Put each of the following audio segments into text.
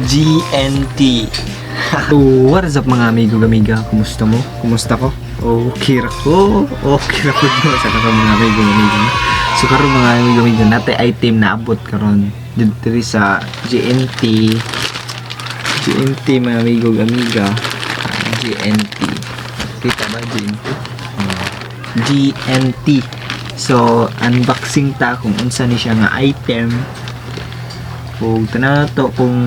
GNT. Oh, what is up, mga amigo gamiga? Kumusta mo? Kumusta ko? Okay ra ko. Okay ra ko mo sa karon, mga amigo gamiga. So karon, mga amigo gamiga, natay item na abot karon dito sa GNT. GNT, mga amigo gamiga. GNT. Kita ba GNT? Oh. GNT. So unboxing ta kung unsa ni siya nga item. Kung tanaw to kung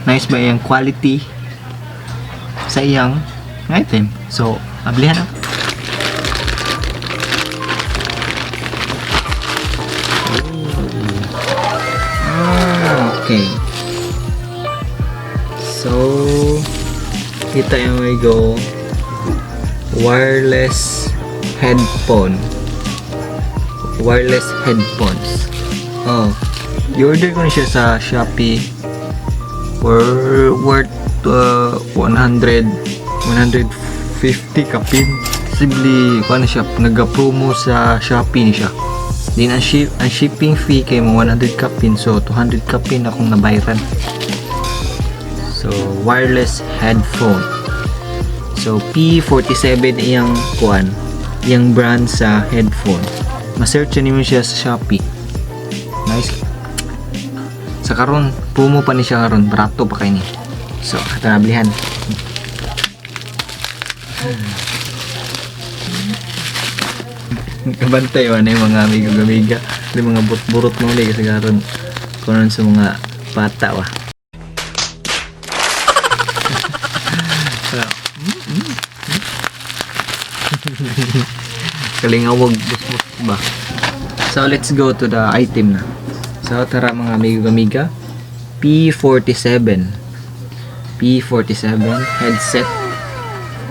nice ba iyang quality sa iyang item. So, ablihan na. Ah, okay. So, kita yung we go wireless headphone. Wireless headphones. Oh, i-order ko na siya sa Shopee for worth 100 150 kapin. Possibly, kuha na siya, nag-promo sa Shopee ni siya. Din ang shipping fee kay mo 100 kapin, so 200 kapin akong nabayaran. So, wireless headphone. So, P47 iyang kuan, iyang brand sa headphone. Ma-search nimo siya sa Shopee. Nice. Sa karon, promo pa ni siya karon, barato pa kay ni. So, ato nablihan. Kabantay man yung mga amigo gamiga. Yung mga burot-burot mo ulit kasi karon kunon sa mga bata wa. So, kalingawag busbus ba. So let's go to the item na. So tara, mga amigo amiga. P47. P47 headset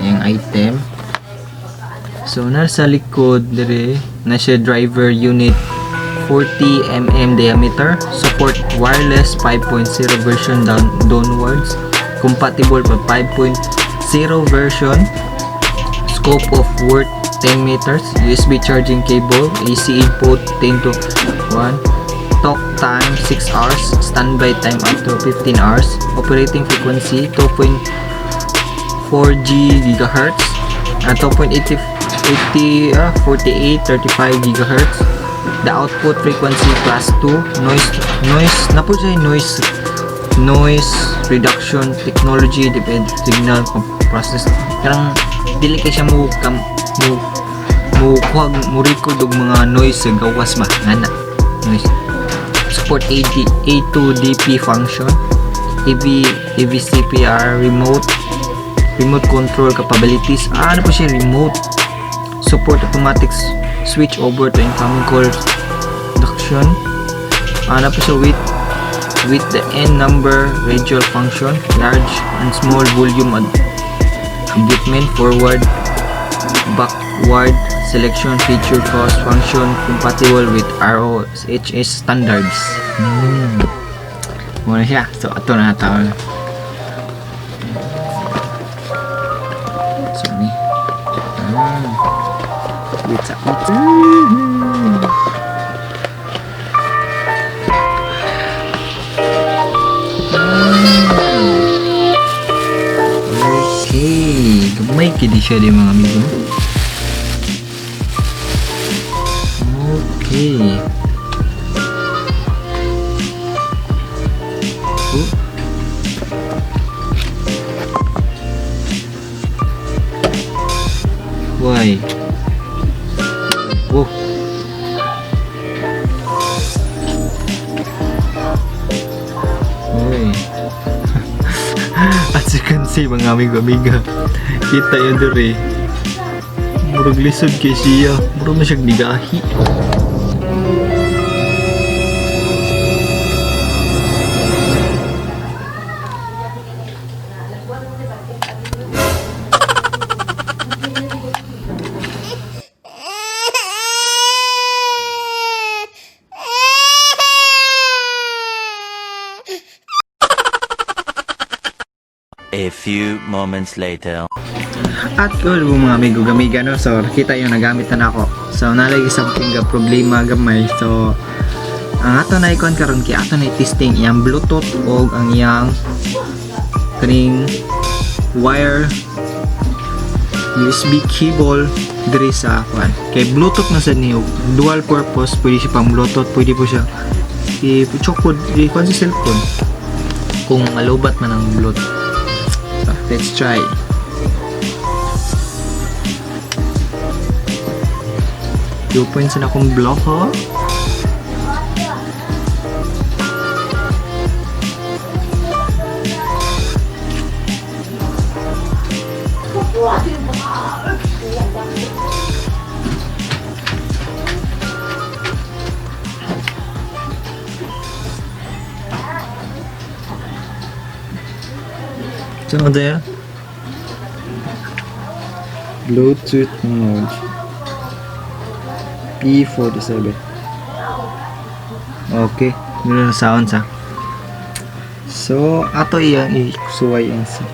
yung item. So nasa likod dire na siya, driver unit 40 mm diameter, support wireless 5.0 version downwards, compatible pa 5.0 version, scope of work 10 meters, USB charging cable, AC input 10 to 1, talk time 6 hours, standby time up to 15 hours, operating frequency 2.4G gigahertz, 2.80 80, 48 35 gigahertz. The output frequency class 2, noise na po siya, noise reduction technology, depend signal process, karang dili kay siya mo kam, mo mo kuhag mo record og mga noise sa gawas ba ngana noise. Support AD, A2DP function, AV AVCPR, remote control capabilities. Ah, ano po siya, remote support, automatic switch over to incoming call reduction. Ano po siya, with the N number radial function, large and small volume adjustment, forward backward selection feature, cost function, compatible with RoHS standards. Muna siya. So ato na tawag. So ni wait sa wait. Okay, gamay kini siya di, mga amigo. Okay. Oh. Why? Oh. Uy. As you can see, mga amigo amiga, kita yun diri. Murag lisod kay siya. Murag na siyang nigahi. A few moments later. At cool mga amigo gamiga, no. So kita yung nagamit na nako. So nalagi something ga problema gamay. So Ang ato na ikon karon kay ato na testing iyang Bluetooth o ang iyang kaning wire USB cable diri sa kwan. Kay Bluetooth na sad niyo, dual purpose, pwede siya pang Bluetooth, pwede po siya i-chokod i-kwan sa cellphone kung malubat man ang Bluetooth. So, let's try. I-open sa na akong block, ho. So, there. Bluetooth mode. P47. Okay. Yun na sounds ha. So, ato iyang isuway ang sa.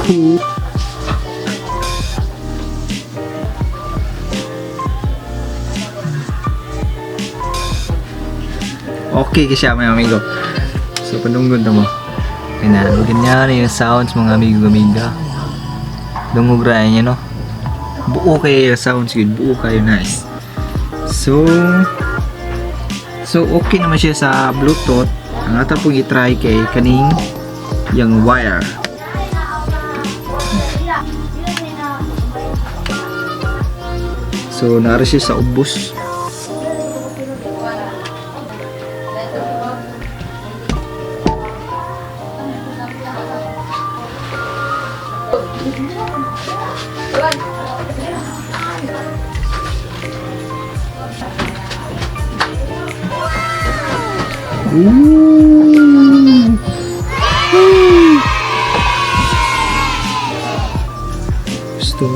Who? Okay ka siya, mga amigo. So, panunggon na mo. Ganyan, ganyan yung sounds, mga amigo, amiga. Dungog ra niya, no? Buo kayo yung sounds yun. Buo kayo, nice. So, okay naman siya sa Bluetooth. Ang ato pong i-try kay kaning yung wire. So, naara siya sa ubos. Ooh. Ooh. Gusto.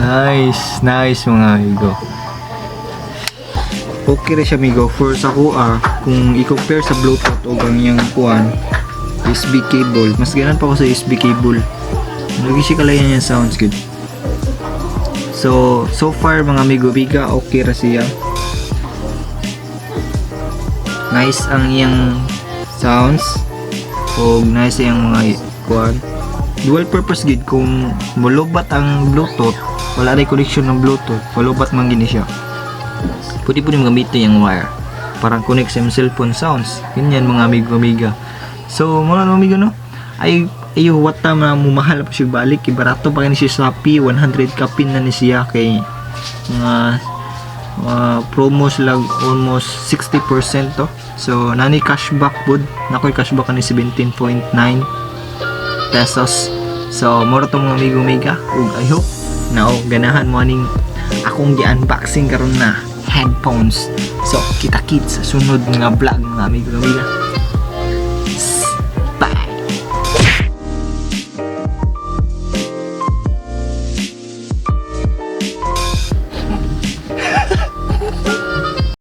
Nice, nice, mga amigo. Okay ra siya, amigo, for sa kuha, kung i-compare sa Bluetooth o ang iyang kuan USB cable, mas ganan pa ako sa USB cable. Lagi siya kalayan yung sounds good. So, so far, mga amigo biga, okay ra siya. Nice ang iyang sounds o nice iyang mga kuan. Dual purpose gid kung mulubat ang Bluetooth, wala ray connection ng Bluetooth, malubat man gini siya. Pwede po rin gamitin yung wire. Parang connect sa imong cellphone sounds. Ganyan, mga amigo amiga. So, mga amigo, no? Ay ayo wata na mumahal pa siya balik kay barato pa kini siya sa Shopee, 100 kapin na ni siya kay mga promo sila, almost 60% to. So, nani cashback pud. Nakoy cashback ani 17.9 pesos. So, moro to, mga amigo amiga, ug I hope na oh, ganahan mo aning akong gi-unboxing karon na headphones. So, kita kits sa sunod nga vlog, mga amigo amiga.